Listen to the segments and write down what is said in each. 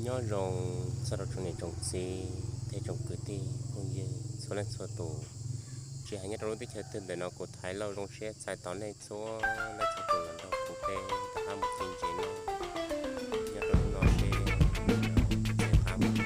Nyob zoo txog rau tsoom niam tsoom txiv thiab tsoom kwv tij phooj ywg txhua leej txhua tus, tsis hais nyob rau lub teb chaws twg ntawm no, kuv Thaiv Lauj zoo siab txais tos nej txhua leej txhua tus los nrog kuv peb rov qab mus txuas ntses noj nyob rau hnub no seb txawm qab mus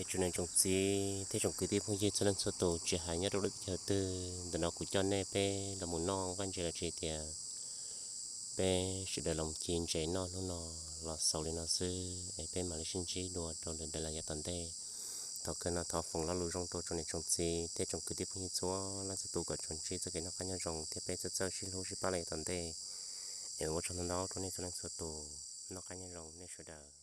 Tsoom niam tsoom txiv thiab tsoom kwv tij phooj ywg txhua leej txhua tus tsis hais nyob rau lub teb chaws twg, ntawm no kuv coj nej peb los mus noj vaj ntses los tsis tias peb sawv daws los mus ci ntses noj hnub no los xaus li no xwb es peb mam li sib ntsib dua rau lwm daim los yav tom ntej. Thaum kawg no thov foom lo lus zoo rau tsoom niam tsoom txiv thiab tsoom kwv tij phooj ywg txhua leej txhua tus kom tsuas ntsib txoj kev noj qab nyob zoo thiab peb txawj txawj sib hlub sib pab los yav tom ntej. Es ua tsaug ntau ntau rau nej txhua leej txhua tus, noj qab nyob zoo nej sawv daws.